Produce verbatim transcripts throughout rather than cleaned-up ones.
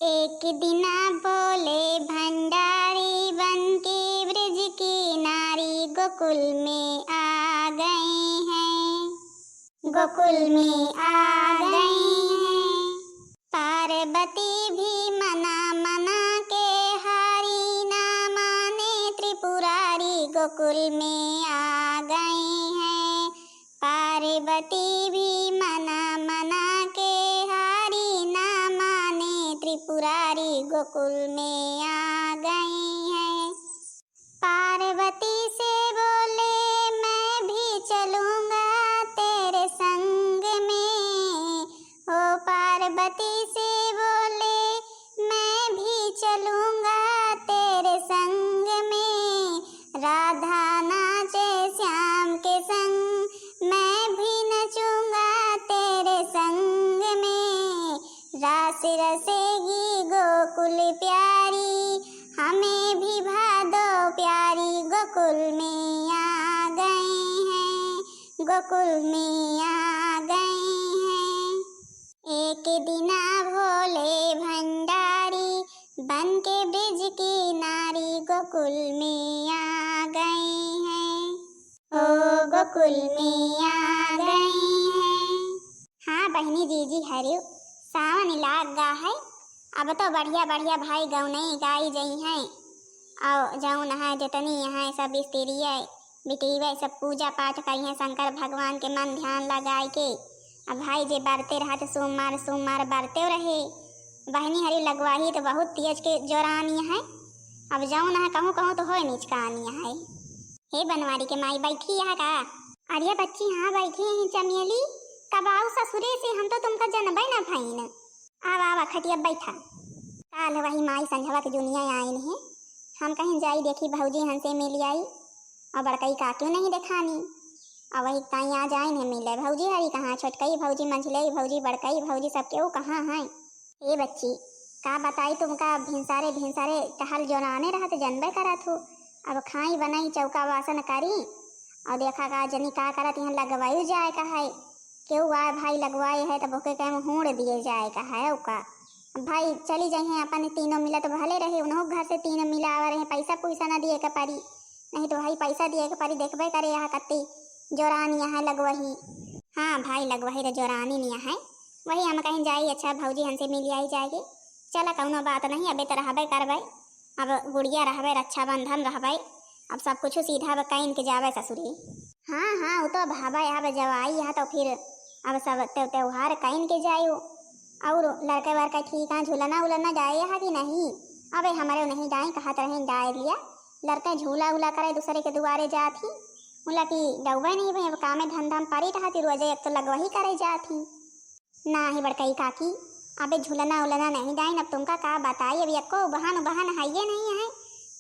एक दिना भोले भंडारी बन के ब्रज की नारी गोकुल में आ गए हैं, गोकुल में आ गए हैं। पार्वती भी मना मना के हारी, ना माने त्रिपुरारी गोकुल में आ गए हैं। पार्वती भी मना मना के हारी, ना माने त्रिपुरारी गोकुल में आ गए हैं। पार्वती से बोले, मैं भी चलूंगा तेरे संग में। ओ पार्वती से बोले, मैं भी चलूंगा तेरे संग में। राधा नाचे श्याम के संग, मैं भी नचूंगा तेरे संग में। रास रसेगी गोकुल प्यारी, हमें भी भादो प्यारी गोकुल में आ गए हैं, गोकुल में आ गए हैं। एक दिना भोले भंडारी बन के ब्रज की नारी गोकुल में आ गए हैं, ओ गोकुल में आ गए हैं। हाँ बहिनी जीजी हरिउ, सावन लाग गा है, अब तो बढ़िया बढ़िया भाई गौनई गाई जइहैं। और जौन है जितनी यहाँ सब स्त्री है बिटिया सब पूजा पाठ करिहैं शंकर भगवान के मन ध्यान लगाए के। अब भाई जे बरते रहत सोमवार सोमवार बरते रहे। बहिनी हरी लगवाही तो बहुत तेज के जोरानी है। अब जौन है कहूँ कहूँ तो होए निचकानी है। हे बनवारी के माई बैठी यहाँ का? अरे बच्ची हाँ बैठी हैं चमेली। कब आऊ ससुरे से, हम तो तुमका जनबे न भइन। आवा आवा खटिया बैठा। काल वही माई संझवा के जुनिया आइन है, हम कहिन जाई देखी भौजी हंसे मिल आई। और बड़कई काकियो नहीं देखानी। और वही ताई आज आइन है मिले भौजी हरी कहाँ, छोटकई भौजी, मंझलई भौजी, बड़कई भौजी, सबके वो कहाँ हैं? ए बच्ची, का बताई तुमका, भिनसारे भिनसारे टहल जोराने रहत जनबे करत हो। अब खाई बनाई चौका वासन करी और देखा का जनी का करत यहाँ लगवायु जाए का है। केहू आए भाई लगवाए है तब ओके कहे हूँड़ दिए जाए का है ओका। भाई चली जाइए अपन तीनों मिला तो भले रहे, उन्हों घर से तीनों मिला आवा रहे, पैसा पुइसा ना दिए के पड़ी। नहीं तो भाई पैसा दिए के परी, देखबे करे यहाँ कत्ती जोरानी यहाँ लगवही। हाँ भाई लगवही तो जोरानी नहीं है। वही हम कहीं जाई अच्छा भौजी हमसे मिल आई जाएगी। चला कौनो बात नहीं, अबे तो रहबे करबे, अब गुड़िया रहबे, रक्षाबंधन रहबे, अब सब कुछ सीधा अब कहीं के जावे ससुरी। हाँ हाँ वो तो अब हबे अब जवाई यहाँ तो फिर अब सब त्य- त्योहार कहीं के जायु। और लड़के वड़के ठीक है, झूलना उलना जाए यहाँ कि नहीं? अबे हमारे नहीं जाए, कहत रहे जाए लिया। लड़के झूला उला करे दूसरे के दुआरे जात ही। उला की डउबे नहीं भाई, अब कामे धंधा में परी रहती रोजे एक तो लगवही करे जात ही। ना ही बड़कई काकी, अबे झूलना उलना नहीं जाइन, अब तुमका का बताई, अब यक्को बहन बहन है ये नहीं है।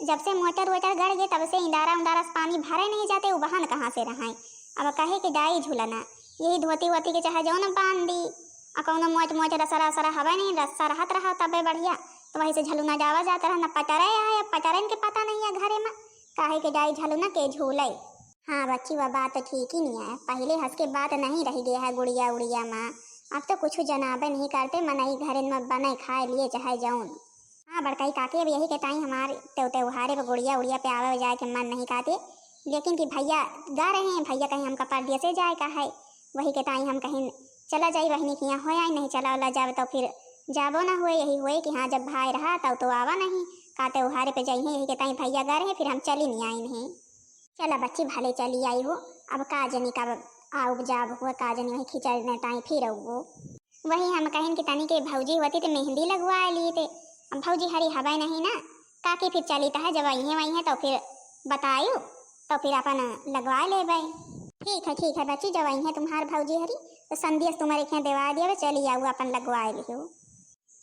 जब से मोटर वोटर गड़ गए तब से इंदारा उंदारा से पानी भरे नहीं जाते, वो बहन कहाँ से रहाए? अब कहे के जाई झूलना, यही धोती वोती के चाहे जौन बांध दी, आ कौनो मोट मोट रसरा रसरा हवे नहीं, रस्सा रहत रहा तबे बढ़िया, तो वही से झलुना जावा जात रहा, न पटरे आए, अब पटरन के पता नहीं है घरे में, काहे के जाई झलुना के झूले। हाँ बच्ची, वह बात तो ठीक ही नहीं है, पहले हंस के बात नहीं रह गया है गुड़िया उड़िया माँ, अब तो कुछ जनाबे नहीं करते, मनई घरे में बने खाए लिए चाहे जौन। हाँ बड़कई काकी, अब यही के ताई हमार त्य- त्योहारे पे गुड़िया उड़िया पे आवे जाए के मन नहीं काते, लेकिन कि भैया गा रहे हैं, भैया कहीं हमका परदेसे जाए का है, वही के ताई हम कहीं चला जाई बहिनी के यहाँ हो आई, नहीं चला उला जावे तो फिर जाबो ना हुए, यही हुए कि हाँ जब भाई रहा तब तो आवा नहीं, का त्योहारे पे जाई है, यही के ताई भैया गा रहे हैं, फिर हम चली नहीं आई नहीं। चला बच्ची भले चली आई हो, अब का जनी कब आउब जाब हुए, का जनी वही खिचड़ ने ताई फिर आउबो। वही हम कहिन कि तनी के भौजी होती तो मेहंदी लगवा ली थे। अब भौजी हरी हवे नहीं ना, काकी फिर चली तो है, जब आई है वही है तो फिर बतायु, तो फिर अपन लगवा लेबे। ठीक है ठीक है बच्ची, जब आई है तुम्हार भौजी हरी तो संदेश तुम्हारे के देवा दिया, चली आऊ अपन लगवा लियो।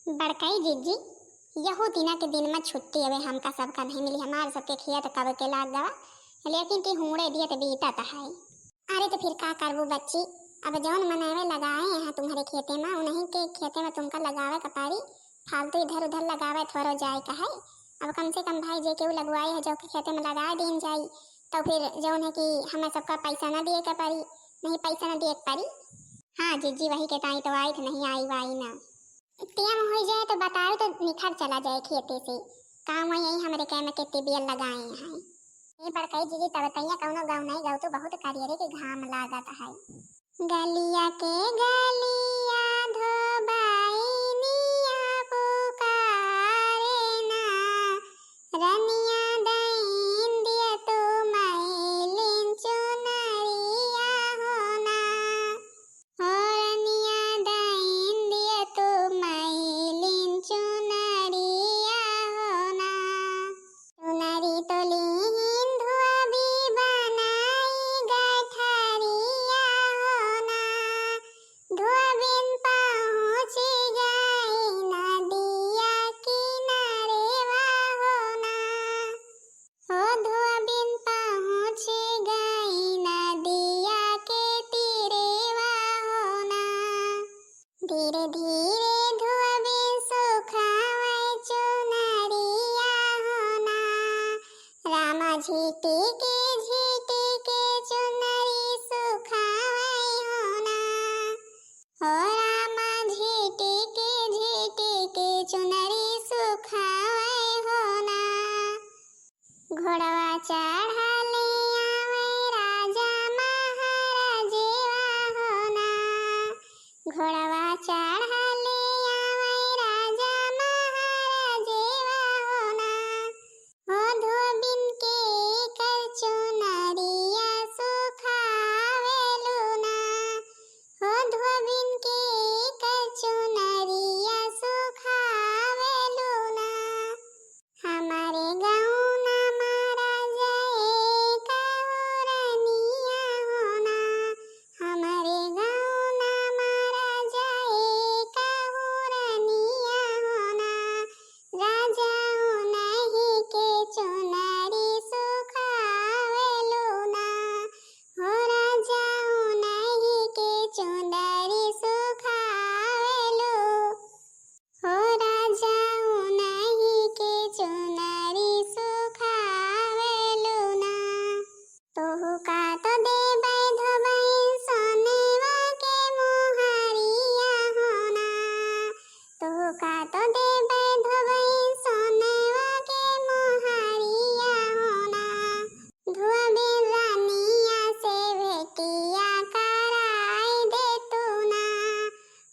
बड़कई जीजी, यहू दिना के दिन में छुट्टी अबे हमका सबका नहीं मिली, हमार सबके खेत कब के लाग गवा, लेकिन कि हूड़े दिए तो बीतत है। अरे तो फिर का करबू बच्ची, अब जौन मनवे लगाए हैं तुम्हारे खेते में, उन्हीं के खेते में तुमका लगावे का पारी, फालतू इधर उधर लगावे थोड़ो जाए का है। अब कम से कम भाई जे केहू लगवाए है जो के खेते में लगा दीन जाई, तो फिर जौन है कि हमें सबका पैसा ना दिए के पड़ी, नहीं पैसा ना दिए के पड़ी। हाँ जीजी, वही के ताई तो आई तो नहीं आई वाई ना। टेम होइ जाए तो बताओ तो निखर चला जाए खेते से। काम वही यही हमरे कै में के टिबियल लगाए हैं। ए बड़कई जीजी, तब तैया कौनो गौनई गौतू, बहुत करियरे के घाम लागत है। गलिया के गलिया धोबाइनिया पुकारे ना, रनिया दइन दिया तू मैलिन चुनरिया हो ना। हो रनिया दइन दिया तू मैलिन चुनरिया हो ना। चुनरी तो लिहिन धोबी बनाई गठरिया हो ना। धोबिन पहुँच गई नदिया किनारे वा हो ना। हो धोबिन पहुँच गई नदिया के तीरे वा हो ना। धीरे धीरे धोबिन सुखावै चुनरिया हो ना। रामा झिटिके झिटिके चुनरी सुखावै हो ना। हो रामा झिटिके झिटिके चुनरी सुखावै हो ना। घोड़वा चढ़ले आवै राजा महाराजेवा हो ना। घोड़वा चढ़ले आवै राजा महाराजेवा हो ना। हो धोबिन के कर चुनरिया सुखावेलू ना। हो धोबिन के कर चुनरिया सुखावेलू ना। हमरे गौना मा राजा एक हो रनिया हो ना। हमरे गौना मा राजा एक हो रनिया हो ना। राजा उनही के चुनरी सुखावेलू ना। हो राजा उनही के चुनरी सुखावेलू। हो राजा उनही के चुनरी सुखावेलू ना। तोहू का तो देबै धोबै सोनेवा के मोहरिया हो ना। तोहू का तो देबै धोबै सोनेवा के मोहरिया हो ना। धोबिन रनिया से भेटिया कराई दे तू ना।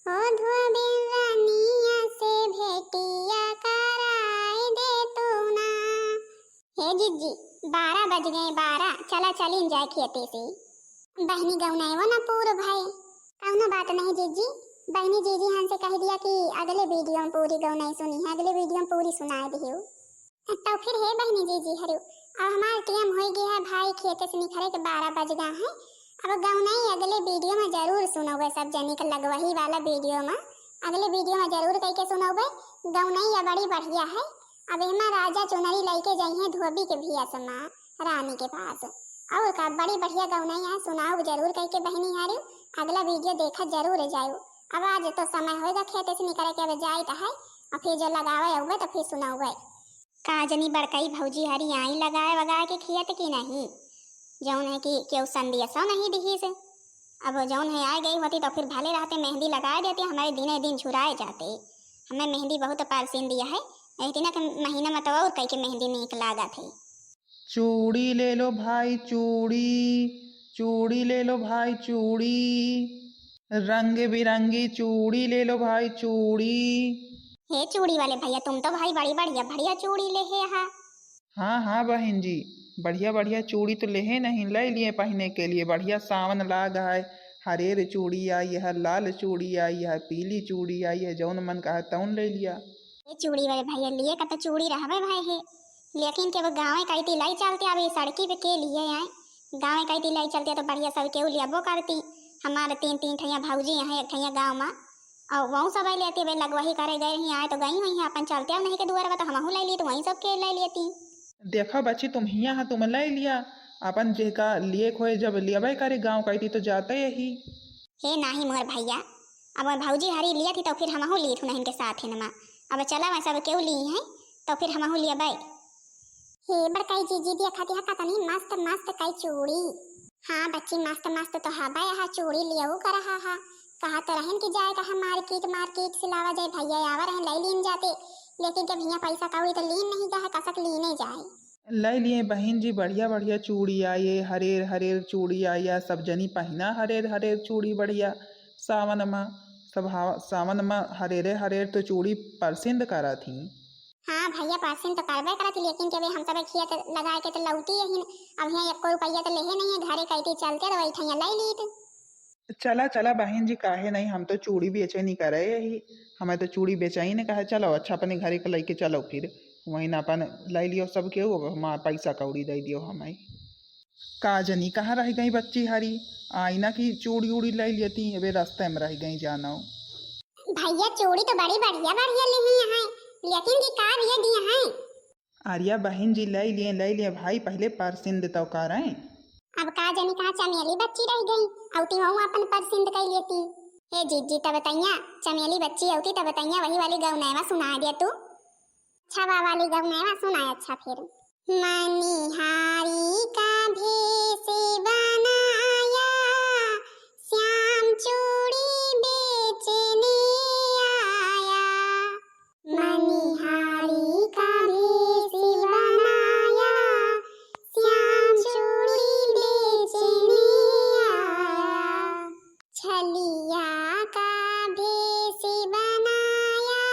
हो धोबिन रनिया से भेटिया कराई दे तू ना। हे जीजी, बारह बज गए, बारह, चला चलिन जाए खेते से। बहिनी गौनैवो ना पूर भए। कौनो बात नहीं जीजी, बहिनी जीजी हमसे कह दिया कि अगले वीडियो में पूरी गौनई सुनी है, अगले वीडियो में पूरी सुनाए दियो। तो फिर हे बहिनी जीजी हरु, अब हमार टेम होइ गया है भाई, खेते से निकरे के बारह बज गया है। अब गौनई अगले वीडियो में जरूर सुनोगे सब जनी के लगवही वाला वीडियो में, अगले वीडियो में जरूर कह के सुनोगे। गौनई या बड़ी बढ़िया है। अब एमा राजा चुनरी लइके जइहें धोबी के भिया से माँ रानी के पास। और का बड़ी बढ़िया गौनई है, सुनाओ जरूर कह के बहिनी हरु, अगला वीडियो देखा जरूर जाओ। अब आज तो समय होएगा खेते से निकरे के, अब जाइत है और फिर जो लगावे अउबे तो फिर सुनाओगे। का जनी बड़कई भौजी हरी आई लगाए वगाए के खेत की नहीं, जौन है कि केहू संदेशो नहीं दिही से। अब जौन है आ गई होती तो फिर भले रहते मेहंदी लगाए देते, हमारे दिने दिन झुराए जाते। हमें मेहंदी बहुत पसंद है, एह दिना के महीना में तो और कई के मेहंदी नीक लागत है। चूड़ी ले लो भाई चूड़ी, चूड़ी ले लो भाई चूड़ी, रंग बिरंगी चूड़ी ले लो भाई चूड़ी। हे चूड़ी वाले भैया, तुम तो भाई बड़ी बढ़िया बढ़िया चूड़ी ले हे हा। हाँ हाँ बहिन जी, बढ़िया बढ़िया चूड़ी तो लेहे नहीं, ले लिए पहने के लिए। बढ़िया सावन लाग है, हरेर चूड़ी आई है, लाल चूड़ी आई है, पीली चूड़ी आई है, जौन मन कहा तौन ले लिया। ये चूड़ी वाले भैया लिए का तो चूड़ी रहबे भाई है, लेकिन के वो गाँव कई ती लाई चलते, अब ये सड़की पे के लिए आए, गाँव कई ती लाई चलते तो बढ़िया सब केहू लियाबो करती। हमारे तीन तीन ठैया भौजी हैं, एक ठैया गाँव में, और वहू सब लेती भाई लगवही करे गए रही, आए तो गई हुई हैं अपन चलते, अब नहीं के दुआर बा तो हमहू ले ली तो वहीं सब के ले लेती। देखा बच्ची, तुम हिया हा, तुम ले लिया, अपन जेका लिए खोए जब लियाबे करे गाँव कई ती तो जाते यही। हे नाही मोर भैया, अब मैं भौजी हरी लिया थी तो फिर हमहू ली थू नहीं के साथ है नमा। अब चला मैं सब केहू ली है तो फिर हमहू लियाबे। हे बड़काई जीजी, देखा दिया कतनी मस्त मस्त कई चूड़ी। हाँ बच्ची, मस्त मस्त तो हबे हा, चूड़ी लियाऊ कर हा, हा। कहा तो रहन कि जाए कहा मार्केट, मार्केट से लावा जाए, भैया आवा रहन, लइ लीन जाते, लेकिन के भैया पैसा कौड़ी तो लीन नहीं कहा, कसक लीने जाए। लइ लिए बहिन जी, बढ़िया बढ़िया चूड़ी आए, हरेर हरेर चूड़ी आए, सब जनी पहिना हरेर हरेर चूड़ी बढ़िया। सावन मा, सब हाव-, सावन मा हरेरे हरेर तो चूड़ी परसिंद करत ही। हाँ भैया, परसिंद तो करबे करत ही, लेकिन के बे हम सब खिया तो लगाए के तो लौटी यही, अब यहाँ एको रुपया तो लेहे नहीं है, घरे कहती चलते तो वही ठैया लइ लीत। चला चला बहिन जी, काहे नहीं, हम तो चूड़ी बेचे नहीं करे ही, हमें तो चूड़ी बेचे ही नहीं कहे। चलो अच्छा, अपने घरे के लइके चलो, फिर वहीं अपन लइ लियो सब केहू, अब हमार पैसा कौड़ी दइ दियो हमें। का जनी कहाँ रह गई बच्ची हरी, आई ना कि चूड़ी उड़ी लइ लेती, अबे रास्ते में रह गई जानो। भैया चूड़ी तो बड़ी बढ़िया बढ़िया लिही हैं, लेकिन कि का भैया दिए हैं? अरिया बहिन जी, लइ लिए, लइ लिए भाई, पहले परसिंद तो करें। अब का जनी कहाँ चमेली बच्ची रह गई, औती वहू अपन परसिंद कइ लेती। हे जीजी, तब तैया चमेली बच्ची औती, तब तैया वही वाली गौनैवा सुना दे तू। अच्छा, वा वाली गौनैवा सुनाए। अच्छा फिर। मनिहारी का भेष बनाया, श्याम चूड़ी बेचने आया। मनिहारी का भेष बनाया, श्याम चूड़ी बेचने आया। छलिया का भेष बनाया,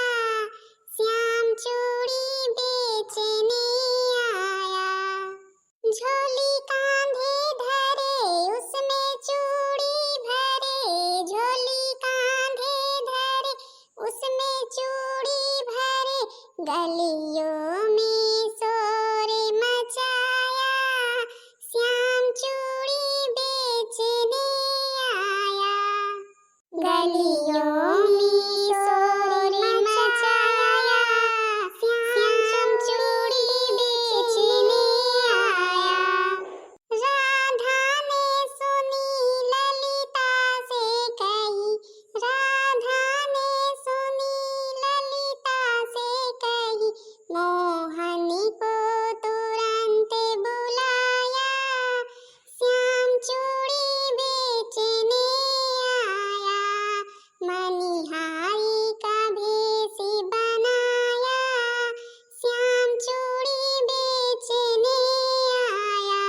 श्याम चूड़ी बेचने आया। झोली कांधे धरे, उसमें चूड़ी भरे, झोली कांधे धरे, उसमें चूड़ी भरे, गलियों में शोर मचाया, श्याम चूड़ी बेचने आया। गलियों में शोर मचाया, श्याम चूड़ी बेचने आया। राधा ने सुनी ललिता से कही, राधा ने सुनी ललिता से कही, मोहन को तुरंत बुलाया, श्याम चूड़ी बेचने आया। मनिहारी का भेष बनाया, श्याम चूड़ी बेचने आया।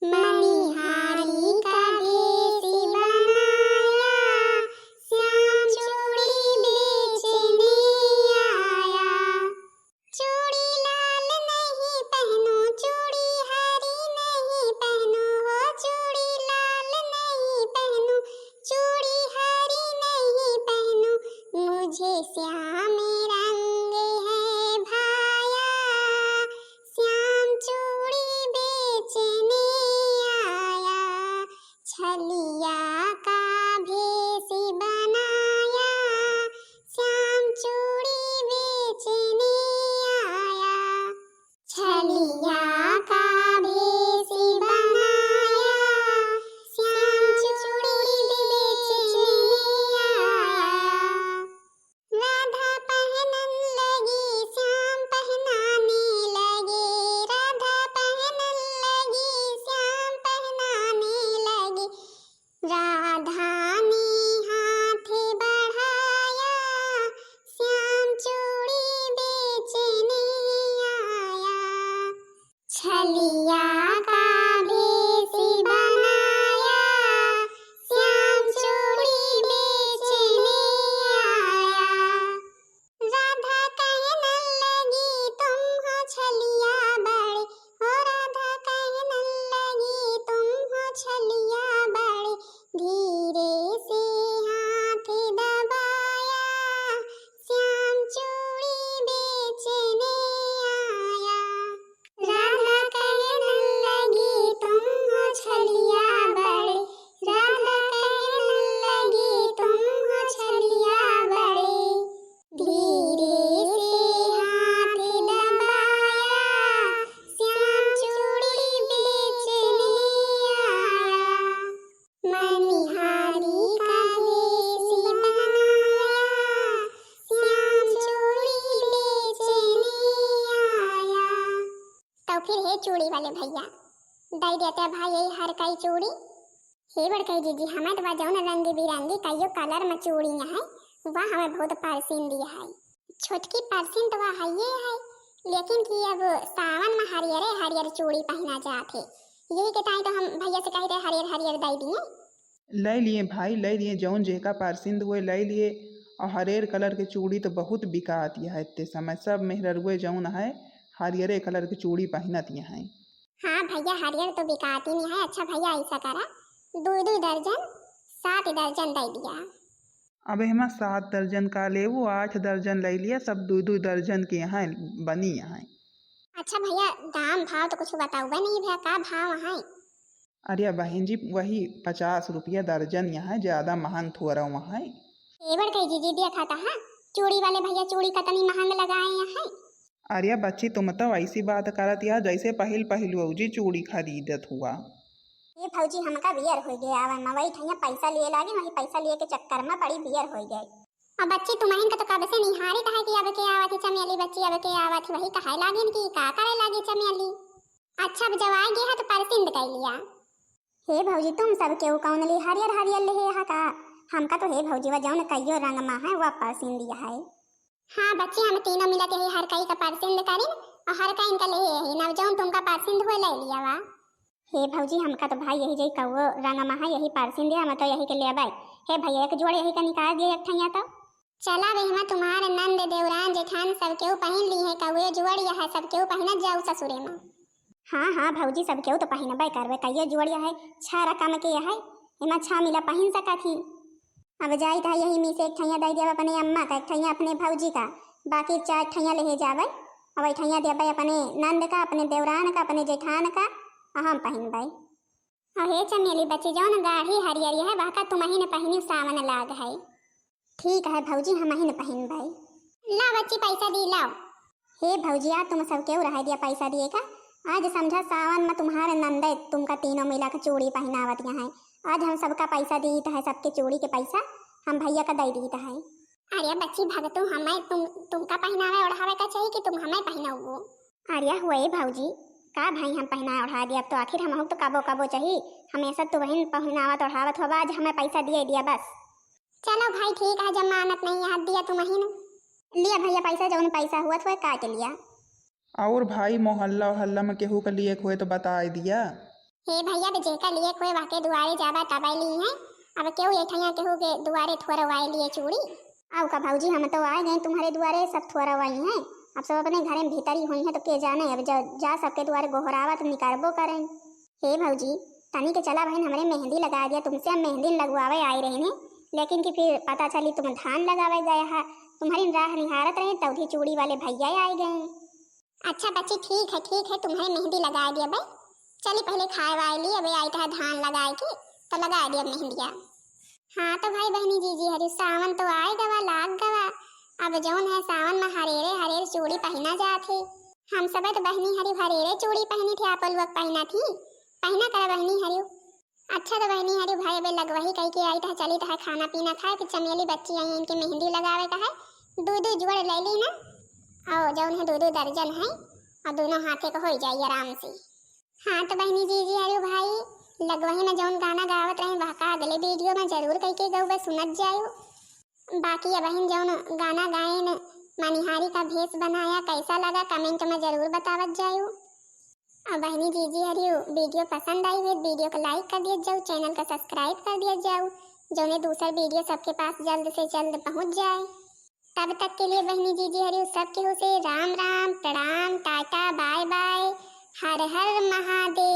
मनिहारी का भेष बनाया, श्याम चूड़ी बेचने आया। चूड़ी लाल नहीं पहनूं, चूड़ी हरी नहीं पहनूं, हो चूड़ी लाल नहीं पहनूं, चूड़ी हरी नहीं पहनूं, मुझे श्याम रंग है भाया, श्याम चूड़ी बेचने आया। छलिया का भेष बनाया, श्याम चूड़ी बेचने आया। छलिया का भेष बनाया, श्याम चूड़ी बेचने आया। राधा पहनन लगी, श्याम पहनाने लगे, राधा पहनन लगी, श्याम पहनाने लगे। राधा ने हाथ बढ़ाया, श्याम चूड़ी बेचने आया। छलिया का भेष बनाया, श्याम चूड़ी बेचने आया। राधा कहने लगी, तुम हो छलिया बड़े, ओ राधा कहने लगी, तुम हो छलिया बड़े, धीरे से हाथ दबाया, श्याम चूड़ी बेचने आया। राधा कहने लगी, तुम हो छलिया बड़े, राधा कहने लगी, तुम हो छलिया बड़े। धीरे से हाथ दबाया, श्याम चूड़ी बेचने आया। मनिहारी का भेष बनाया, श्याम चूड़ी बेचने आया। तो फिर हे चूड़ी वाले भैया, दे देते भाई यही हर कई चूड़ी। हे बड़कई जीजी, हमें तो बा जौन रंग बिरंगी कइयो colour में चूड़ी है, वह हमें बहुत पसंद है। छोटकी पसंद तो वह है ये है, लेकिन कि अब सावन में हरियरे हरियर चूड़ी पहना जात है, यही के ताई तो हम भैया से कहे थे हरियर हरियर दे दिए। ले लिए भाई, ले लिए, जौन जेका पसंद हुए ले लिए। और हरियर colour के चूड़ी तो बहुत बिकात है इतने समय, सब मेहररुए जौन है हरियरे colour के चूड़ी पहनत है। हाँ भैया, हरियर तो बिकाती नहीं है। अच्छा भैया, ऐसा करा, दो दो दर्जन, सात दर्जन दे दिया। अब एमा सात दर्जन का लेबू, आठ दर्जन ले लिया, सब दो दो दर्जन के यहाँ बनी यहाँ। अच्छा भैया, दाम भाव तो कुछ बताउबे नहीं भैया, का भाव है? अरे बहन जी, वही पचास रुपया दर्जन यहाँ, ज्यादा महंग थोड़ा वहाँ। ए बड़कई जीजी, देखा था, हाँ, चूड़ी वाले भैया चूड़ी कतनी महंग लगाए यहाँ। अरे बच्ची, तुम तो ऐसी बात करत या जैसे पहिल पहिल भौजी चूड़ी खरीदत हुआ। ए भौजी, हमका बियर हो गए आवे में, वही ठैया पैसा लिए लागे, वही पैसा लिए के चक्कर में बड़ी बियर हो गए। अब बच्ची, तुम्हें का तो कब से निहारित है कि अब के आवत ही चमेली बच्ची, अब के आवत ही, वही कहे लागिन कि का करे लागी चमेली। अच्छा, अब जब आ गए है तो परसिंद कर लिया। हे भौजी, तुम सब केहू कौन ली हरियर हरियर लेहे हा का? हमका तो हे भौजी, वह जौन कइयो रंग मा है, वह पसंद है। हाँ बच्ची, हम तीनों मिलत यही हर कई का पसंद करिन और हर कई इनका लेहे यही, नव जौन तुमका पसंद हुए ले लिया वा। हे भौजी, हमका तो भाई यही जई कौओ रंग मा है, यही पसंद है, हम तो यही के लेबै। हे भैया, एक जोड़ यही का निकाल दिए एक ठैया तो। चला बे, हमा तुम्हार नंद, देवरान, जेठान सब केहू पहिन ली है, कउए जुआड़िया है, सब केहू पहिनत जाऊ ससुरे में। हाँ, हाँ भौजी, सब केहू तो पहिनबे करबे, कइयो जुआड़िया है, छह रकम के है, एमा छह मिला पहिन सकत ही। अब जाइत है यही में से एक ठैया दे दिया अपने अम्मा का, एक ठैया अपने भौजी का, बाकी चार ठैया लेहे जाबे। अब एक ठैया देबे अपने नंद का, अपने देवरान का, अपने जेठान का, आ हम पहिनबे। अहे चमेली बच्ची, जौन गाढ़ी हरियरी है, वहका तुमहिन पहिनी सावन लाग है। ठीक है भौजी, हमहिन पहिनबै। ला बच्ची, पैसा दी, लाओ। हे भौजी, आ तुम सब केहू रह दिया पैसा दिए का? आज समझा सावन में तुम्हारे नंदे तुमका तीनों मिला के चूड़ी पहिनावत यहाँ है। आज हम सबका पैसा दीत है, सबके चूड़ी के पैसा हम भैया का दे दीत है। अरे बच्ची भगतू, हमें तुम, तुमका पहिनावे ओढ़ावे का चाहिए कि तुम हमें पहिनाओ? अरे हुए भौजी, का भाई हम पहिनाए ओढ़ा दिया, अब तो आखिर हम तो कबो कबो चाहिए, हमेशा तो बहन पहिनावत ओढ़ावत होबा, आज हमें पैसा दिए दिया बस। चलो भाई ठीक है, जब मानत नहीं है दिया तुमहिन। लिया भैया पैसा, जौन पैसा हुआ तो काट लिया। और भाई मोहल्ला ओहल्ला में केहू के लिए हुए तो बताए दिया। हे भैया, अब जेका लिए कोई वाके दुआरे जाबा तबै ली है, अब केहू ये ठैया केहू के दुआरे थोरवाए लिए चूड़ी। आउ का भौजी, हम तो आ गए तुम्हारे दुआरे, सब थोरवाई हैं, अब सब अपने घरे में भीतर ही हुई हैं, तो के जाने अब जा, जा सबके दुआरे गोहरावत निकरबो करें। हे भौजी, तनी के चला बहन, हमरे मेहंदी लगा दिया, तुमसे हम मेहंदी लगवावे आए रहे ने, लेकिन कि फिर पता चली तुम धान लगावे गए हा, तुम्हारी राह निहारत रहे, तौधी चूड़ी वाले भैया आए गए। अच्छा बच्ची, ठीक है, ठीक है, तुम्हारे मेहंदी लगा दिया बे। चली पहले खाए वाए ली, अबे आई तो धान लगाए की, तो लगा दिया मेहंदिया। हाँ तो भाई बहनी जीजी हरी, सावन तो आए गवा, लाग गवा। अब जौन है सावन में हरेरे हरेर चूड़ी पहिना जात है। हम सब तो बहनी हरी हरेरे चूड़ी पहिनी थी, आप लोग पहिना थी, पहिना कर बहनी हरी। अच्छा तो बहनी हरी भाई अबे लगवही कही के आई तो चली तो है खाना पीना खाए, फिर चमेली बच्ची आई इनके मेहंदी लगावे का है, दो दो जोड़ ले ली ना, और जौन है दो दो दर्जन है, और दोनों हाथे को हो जाए आराम से। हाँ तो बहनी जीजी हरी भाई, लगवही में जौन गाना गावत रहे वह का अगले वीडियो में जरूर कह के गऊ बस सुनत जायो। बाकी अबहिन जौन गाना गायन मनिहारी का भेष बनाया कैसा लगा comment में जरूर बतावत जायू। और बहनी जीजी हरियो वीडियो पसंद आई हुई वीडियो को like कर दिया जाऊ, channel का subscribe कर दिया जाऊ, जौने दूसर वीडियो सबके पास जल्द से जल्द पहुँच जाए। तब तक के लिए बहनी जीजी हरियो सब केहू से राम राम, प्रणाम, टाटा, bye bye, हर हर महादेव।